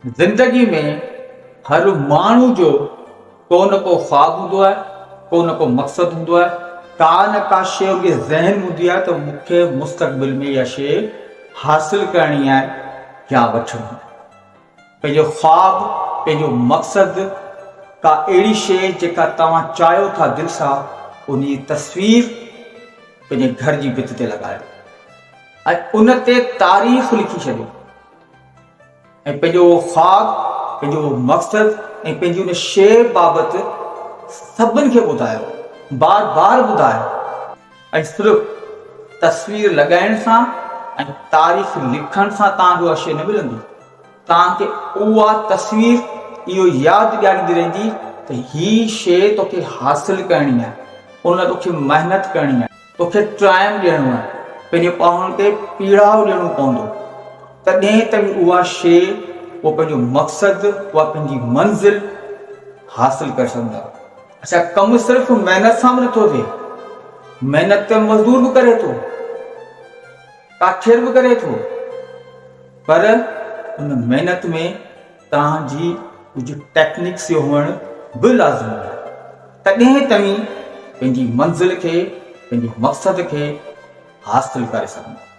زندگي ۾ هر ماڻهو جو ڪو نه ڪو خواب هوندو آهي، ڪو نه ڪو مقصد هوندو آهي، ڪا نه ڪا شيء ان جي ذهن ۾ هوندي آهي ته مون کي مستقبل ۾ اها شيء حاصل ڪرڻي آهي يا وٺڻي آهي. پنهنجو خواب، پنهنجو مقصد، ڪا اهڙي شيء جيڪا توهان چاهيو ٿا دل سان ان جي تصوير پنهنجي گهر جي ڀت تي لڳايو ۽ ان تي تاريخ لکي ڇڏيو. ۽ پنهنجو اهو خواب، پنهنجو اهو مقصد ۽ پنهنجي ان شيء بابت سڀن کي ٻڌايو، بار بار ٻڌايو ۽ صرف تصوير لڳائڻ سان ۽ تاريخ لکڻ سان توهان کي اها شيء نه ملندي، توهان کي اها تصوير اهو ياد ڏياريندي رهندي ته هي شيء توکي حاصل ڪرڻي آهي، ان لاء توکي محنت ڪرڻي آهي. توکي ٽرائم ڏيڻو آهي، پنهنجي پاڻ تي پيڙاء ڏيڻو پوندو، تڏهن توهين اها شيء، اهو پنهنجو مقصد، اها پنهنجي منزل حاصل ڪري سگهندا. اڇا ڪم صرف محنت سان به نٿو ٿئي، محنت ته مزدور به ڪري ٿو، ڪاٺير به ڪري ٿو، پر ان محنت ۾ توهان جي ڪجهه ٽيڪنڪس جو هئڻ به لازمي آهي تڏهن توهين پنهنجي منزل کي پنهنجي مقصد کي حاصل ڪري سگهندا.